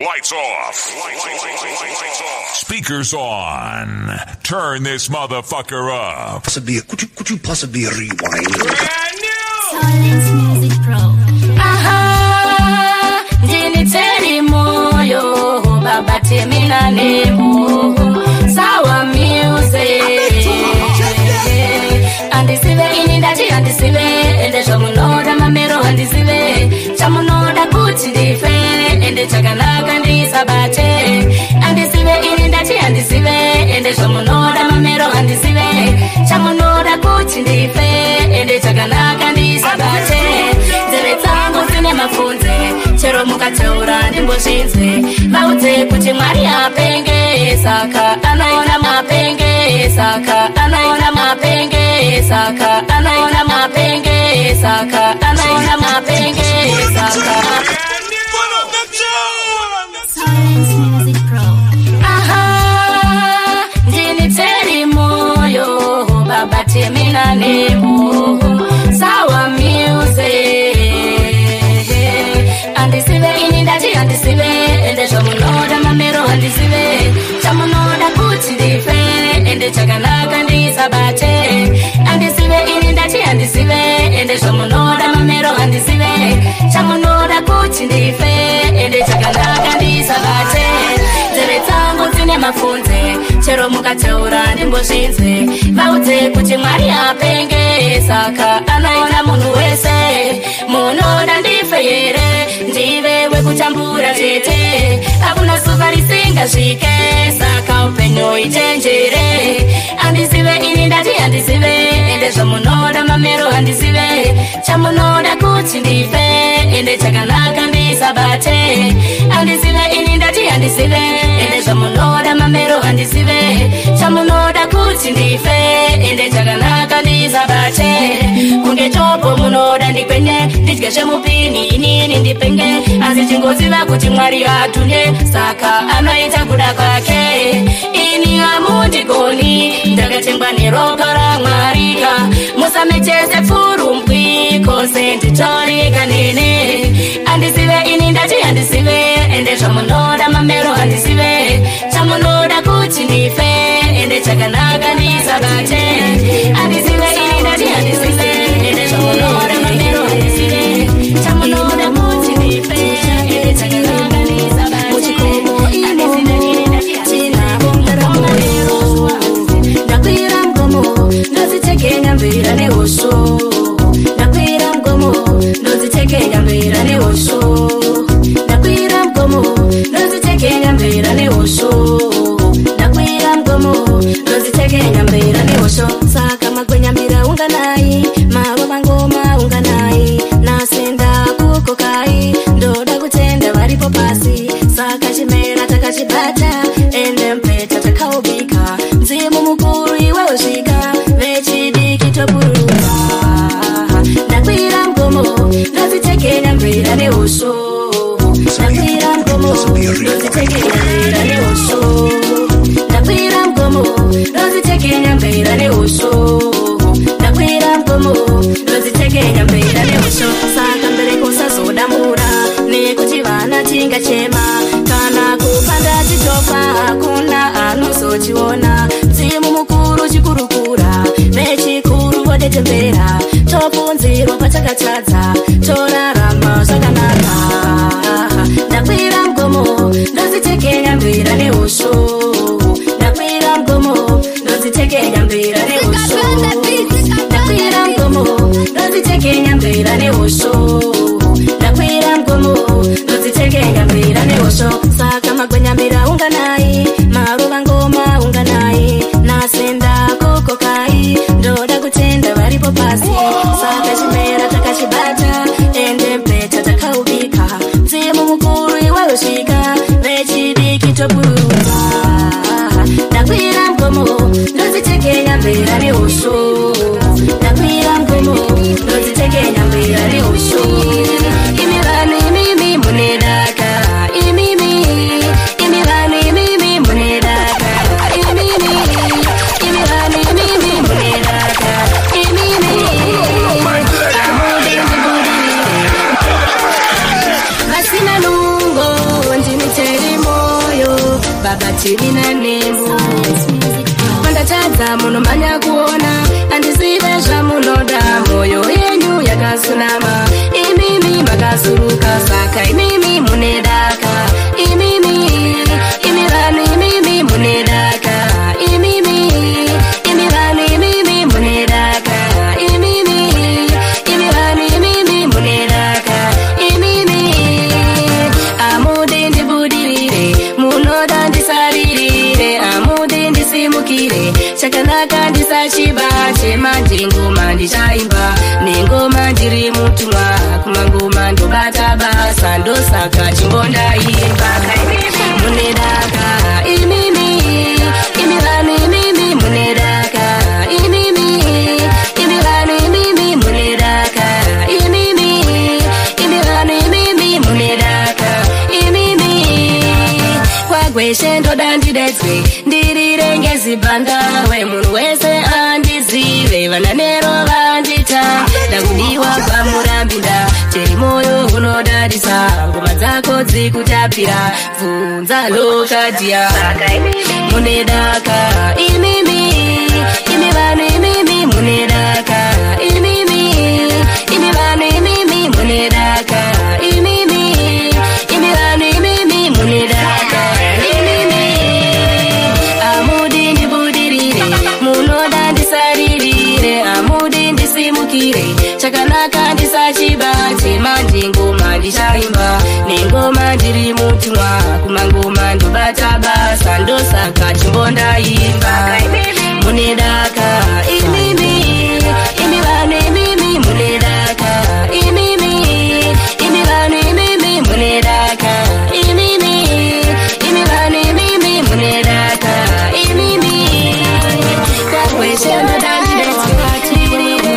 Lights off. Lights off. Speakers on. Turn this motherfucker up. Possibly, could you possibly rewind? Silence Music Pro. Aha, ndini Terry Moyo, baba Temina Nemo, Sawa Music. Andisive ini ndati andisive, ende zvamunoda mamero andisive, chamunoda kuti ndife, ende chakanaka ndisabate. Andisive ini ndati andisive, ende zvamunoda mamero andisive, chamunoda kuti ndife, ende chakanaka ndisabate. Nzeve dzangu dzine mafunze, chero mukataura ndimbozvinzwe, vaudze kuti Mwari apenge, saka anoona mapenge, saka anoona mapenge, saka anoona mapenge, saka anoona mapenge, saka. Silence Music Pro. Aha, ndini Terry Moyo, baba Temina Nemo, Sawa Music. Andisive ini ndati andisive, ende zvamunoda mamero andisive, chamunoda kuti ndife, ende chakanaka ndisabate. Andisive ini ndati andisive, ende zvamunoda mamero andisive, chamunoda kuti ndife, ende chakanaka ndisabate. Nzeve dzangu dzine mafunze, chero mukataura ndimbozvinzwe, vaudze kuti Mwari apenge, saka anoona munhu wese. Munoda ndife here, ndive wekutambura chete, hakuna zuva risingasvike, saka upenyu ichenjere. Andisive ini ndati andisive, ende zvamunoda mamero andisive, chamunoda kuti ndife, ende chakanaka ndisabate. Andisive ini ndati andisive, ende zvamunoda mamero andisive, chamunoda kuti ndife, ende chakanaka ndisabate. Kunge chopo munoda ndikwenye, ndidye zvemupini inini ndipenge, asi chingoziva kuti Mwari atunye, saka anoita kuda kwake. Ini hamundigoni, ndakatengwa neropa raMwarika, musamechese pfurumbwi kose nditorika nene. Andisive ini ndati andisive, ende zvamunoda mamero andisive, chamunoda kuti ndife, ende chakanaka ndisabate. Andisive ini ndati andisive, ende zvamunoda mamero andisive, chamunoda kuti ndife, ende chakanaka ndisabate. Andisive ini ndati Tinavo ndakwira mugomo, ndodzitekenya mbira nehosho. Ndakwira mugomo, ndodzitekenya mbira nehosho. Ndakwira mugomo, ndodzitekenya mbira nehosho. Ndakwira mugomo, ndodzitekenya mbira nehosho. Saka magwenya mbira unganai, marova ngoma unganai, nasenda kukokai, ndoda kutenda varipo pasi. Saka chimera takachibata, ende mpeta takaubika, mzimu mukuru iwe usvika, vechidiki toburuka. Ndakwira mugomo, ndodzitekenya mbira nehosho. Ndakwira mugomo, ndodzitekenya mbira nehosho. Ndakwira mugomo, ndodzitekenya mbira nehosho. Ndakwira mugomo, ndodzitekenya mbira nehosho. Saka mbereko usazodambura, nekuti vana tingachema, kana kupanda chitofa hakuna anozochiona. Mzimu mukuru chikurukura, vechikuru vodetembera, topunzirwa patakatadza, torarama zvakanaka. Ndakwira mugomo, ndodzitekenya mbira nehosho. Ndakwira mugomo, ndodzitekenya mbira nehosho. Ndakwira mugomo, ndodzitekenya mbira nehosho. Ndakwira mugomo, ndodzitekenya mbira nehosho. Saka magwenya mbira unganai, maruva ngoma unganai, nasenda kokokai, ndoda kutenda varipo pasi. Saka chimera takachibata, ende mpeta takaubika, mzimu mukuru iwe usvika, vechidiki toburuka. Ndakwira mugomo, ndodzitekenya mbira nehosho. Ndakwira mugomo, ndodzitekenya mbira nehosho. Imi vanhu imimi mune daka, imimi, imi vanhu imimi mune daka, imimi, imi vanhu imimi mune daka, imimi. Amudi ndibudi, vasina nungo ndini Terry. Baba tirina nembo. Pandatadza munomhanya kuona, handizive zvamunoda. Moyo yenyu yakasunama, imimi makasuruka, saka imimi mune daka. Imimi, imi vanhu imimi mune daka. Imimi, imi vanhu imimi mune daka. Imimi, imi vanhu imimi mune daka. Imimi, amudi ndibudirire, munoda ndisaririre, amudi ndisimukire, chakanaka ndisachibate. Manje ngoma ndichaimba, nengoma ndiri mutumwa, kumangoma ndobata basa, ndosaka chimbondaimba. Mune daka, imimi, imi vanhu imimi mune daka. Imimi, imi vanhu imimi mune daka. Imimi, imi vanhu imimi mune daka. Imimi, kwagweshe ndoda ndidedzwe, ndirire ngezibanda, munhu wese andizive, vana nero vandita, ndakudiwa kwamurambinda, cheri moyo unodadisa, ngoma dzako dzikutapira, bvunza lokadia. Mune daka, imimi, imi vanhu imimi mune daka. Imimi, imi vanhu imimi mune daka. Imimi, imi vanhu imimi mune daka. Imimi, amudi ndibudirire, munoda ndisaririre, amudi ndisimukire, chakanaka ndisachibate. Manje ngoma ndichaimba, nengoma ndiri mutumwa, kumangoma ndobata basa, ndosaka chimbondaimba. Mune daka, imimi, imi vanhu imimi mune daka. Imimi, imi vanhu imimi mune daka. Imimi, imi vanhu imimi mune daka. Imimi, kwakweshe ndodandidetswe.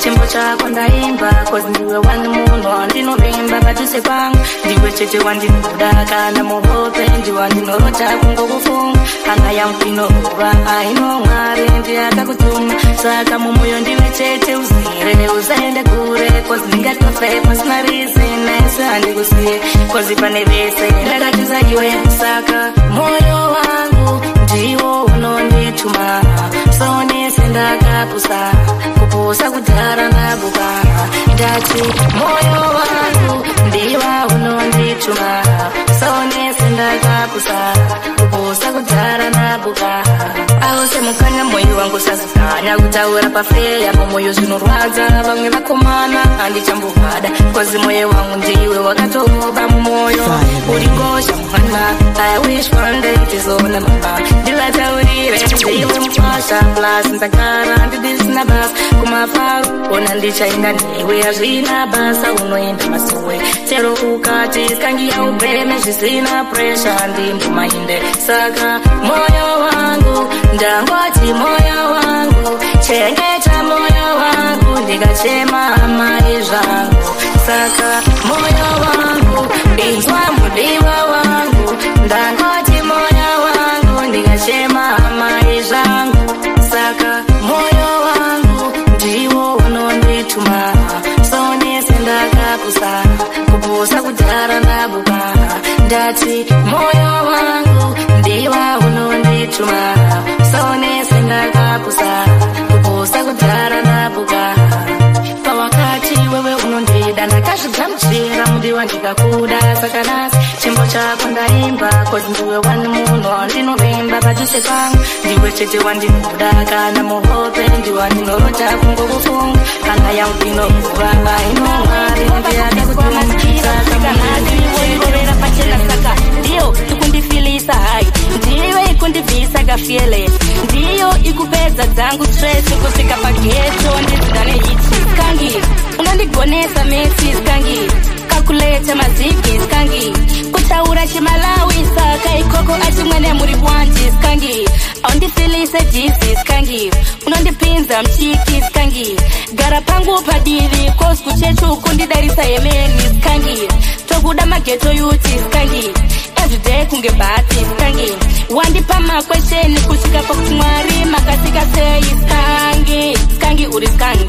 Chimbo chako ndaimba, cause ndiwe wani munhu wandinovimba padhuze pangu, ndiwe chete wandinoda, kana muhope ndiwe wandinorota kungokufunga, kana yangu inorova aino Mwari ndiye akakutuma, saka mumwoyo ndiwe chete uzere, usaende kure, cause ndingatofe pasina reason, ese handikusiye, cause pane vese ndakatiza iwe, saka moyo wangu ndiwo unondituma, sonese ndakapusa, kupusa kudhara ndabuka, ndati moyo wangu ndiwa unondituma, sonese ndakapusa, kupusa kudhara ndabuka. Ause mukanya moyo wangu sazikanya kutaura pafeya moyo zvinorwadza, vamwe vakomana handichambovada, cause moyo wangu ndiwe wakatoba mumoyo, urikosha muhana. I wish one day tizoona mama, ndivataurire ndiwe mukwasha, plus ndakara ndidisina basa kumafaro, ona ndichaenda newe hazvina basa, unoenda masuwe chero ukati kangiya ubheme zvisina pressure, ndimbomainde saka moyo wangu ndangoti moyo wangu chengeta moyo wangu, ndikachema amai zvangu, saka moyo wangu inzwa mudiwa wangu, ndangoti moyo wangu ndikachema amai zvangu, saka moyo wangu ndiwo unondituma, sonese ndakapusa, kupusa kudhara ndabuka, ndati moyo wangu ndiwa unondituma, sonese ndakapusa, kupusa kudhara ndabuka. Pawakati wewe unondida, ndakazvigamuchira mudiwa ndikakuda, saka nhasi chimbo chako ndaimba, cause ndiwe wani munhu wandinovimba padhuze pangu, ndiwe chete wandinoda, kana muhope ndiwe wandinorota kungokufunga, kana yangu inorova aino Mwari ndiye akakutuma, saka ndiwe pachena, saka ndiyo ikundifilisa hai, ndiyo ikundibvisa kafieles, ndiyo ikupedza dzangu stress, kusvika pageto ndizidane ichi skangi, unondigonesa mesi skangi, kakuleta mazigi skangi, kutaura chimalawi saka ikoko achimwene muri bwanji skangi, aundifilise jizi skangi, unondipinza mchiki skangi, gara pangu padivi cause kuchechi ukundidarisa yemeni skangi, tokuda mageto yuti skangi, everyday kunge bhati skangi, wandipa makwesheni kusvika pakuti Mwari makasika sei skangi. Skangi uri skangi,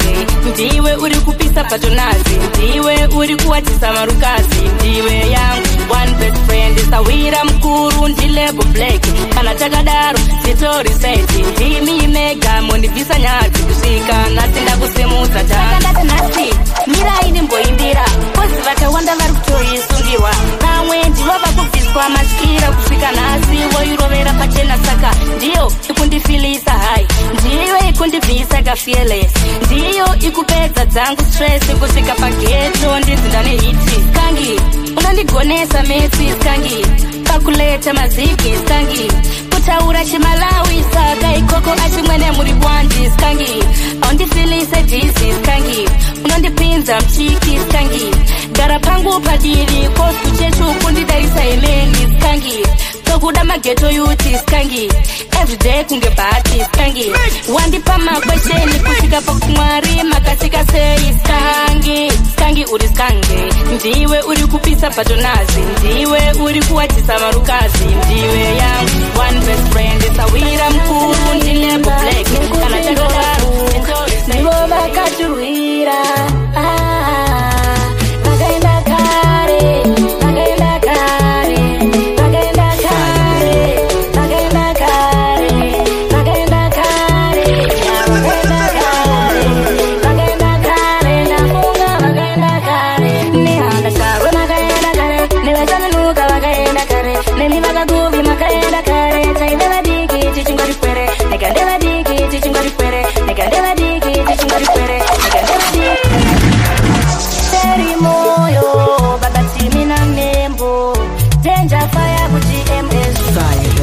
ndiwe uri kupisa patonazi, ndiwe uri kuwatisa marukazi, ndiwe yangu Sawira mukuru ndilebo Black. Kana takadaro zitori seti. Ndimi mega mondibvisa nyadzi kusvika nhasi ndakusimudza. Saka ndati nhasi mirai ndimboimbira, 'cause vakawanda vari kutoisungiwa, vamwe ndivo vakubviswa matyira. Kusvika nhasi voirovera pachena, saka ndiyo ikundifilisa high, ndiyo ikundibvisa kafearless, ndiyo ikupedza dzangu stress. Kusvika paghetto ndinzi ndane hit. Skangi unondigonesa maths, Skangi pakuleta mazigi, Skangi kutaura chiMalawi, saka ikoko achimwene muri bwanji. Skangi aundifilise dizzy, Skangi unondipinza mchiki, Skangi gara pangu padivi, 'cause kuchechi kundidarisa imeni. Skangi tokuda maghetto youth, Skangi everyday kunge bhati. Skangi wandipa maquestions kusvika pakumwari makasika sei. Skangi, Skangi uri Skangi, ndiwe uri kupisa patonazi, ndiwe uri kuwachisa marukazi, ndiwe yangu one best friend. Sawira mukuru ndilebo Black. Kana takadaro Ndivo vakatirwira. Ah, vakaenda kare, vakaenda kare, vakaenda kare, vakaenda kare, vakaenda kare, vakaenda kare, vakaenda kare, ndafunga vakaenda kare. Nehanda Charwe makaenda kare, nevachanunuka vakaenda kare, nemi vakaguvi makaenda kare. Taive vadiki tichingori pwere, nekande vadiki tichingori pwere, nekande vadiki tichingori pwere, nekande vadiki. Teri moyo baba Timi Membo, Danger Fire kuti MS.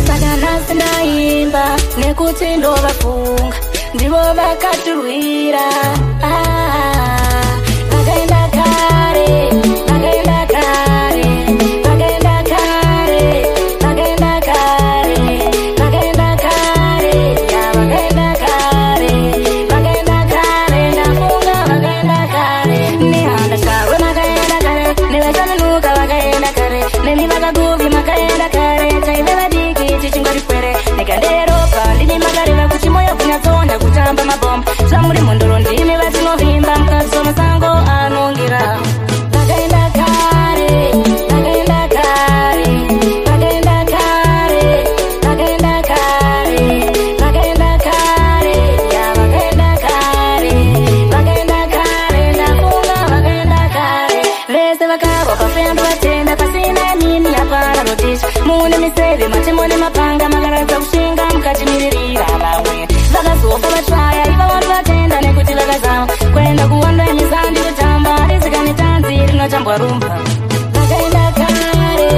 Saka nhasi ndaimba nekuti ndovafunga, ndivo vakatirwira. Ah, vakaenda kare, vakaenda kare, vakaenda kare, vakaenda kare, vakaenda kare, ya vakaenda kare, vakaenda kare, ndafunga vakaenda kare. Nehanda Charwe makaenda kare, nevachanunuka vakaenda kare, nemi vakaguvi makaenda kare. Taive vadiki tichingori pwere, nekanderopa ndimi makareva kuti moyo kunyatsonda kutamba mabhomba. Zvamuri mhondoro ndimi vatinovimba, mukadzi musango anongira. Vakaenda kare, vakaenda kare, vakaenda kare, vakaenda kare, vakaenda kare, ya vakaenda kare, vakaenda kare, ndafunga vakaenda kare. Vese vakarwa pafendo vatenda, pasina nini hapana noticha. Mune miseve, matemo nemapanga, makaratidza kushinga mukatimiririra. Vamwe vakazofa vatsvaya, iva vanhu vatenda nekuti vakazama kuenda kuhondo yemizandi kutamba rizikani tanzi rinotambwa rumba. Vakaenda kare,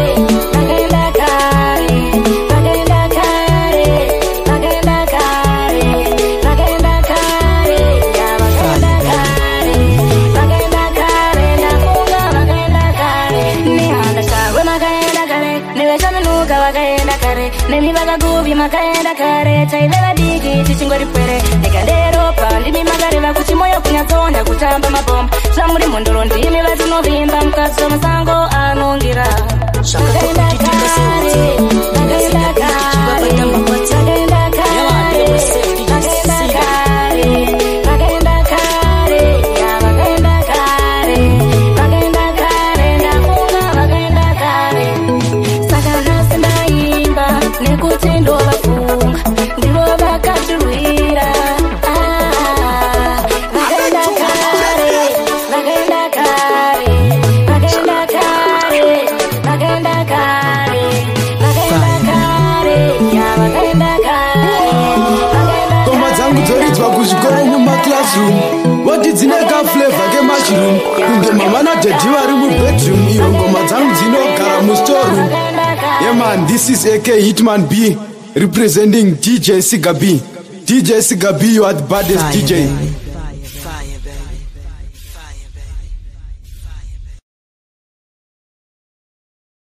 vakaenda kare, vakaenda kare, vakaenda kare, vakaenda kare, ya vakaenda kare, vakaenda kare, ndafunga vakaenda kare. Nehanda Charwe makaenda kare, nevechaminuka vakaenda kare, nemi vakaguvi makaenda kare. Taive vadiki tichingori pwere, nekanderopa ndimi makareva kuti moyo kunyatsonda kutamba mabhomba. Zvamuri mhondoro ndimi vatinovimba, mukadzi wemusango anongira. Vakaenda kare, vakaenda kare, vakaenda kare, vakaenda kare, vakaenda kare, ya vakaenda kare, vakaenda kare, ndafunga vakaenda kare. Saka nhasi ndaimba nekuti ndovafunga, ndivo vakatirwira. Ah, vakaenda kare, vakaenda kare, vakaenda kare, vakaenda kare, vakaenda kare, ya vakaenda kare, vakaenda. Ngoma dzangu dzoridzwa kuzvikoro mumaclassroom, voti dzine kaflavour kemushroom, kunge mama nadaddy vari mubedroom. Iyo ngoma dzangu dzinogara mustoreroom. Yeah man, this is AK Hitman B representing DJ Siga B. DJ Siga B, you are the baddest. Fire, DJ baby.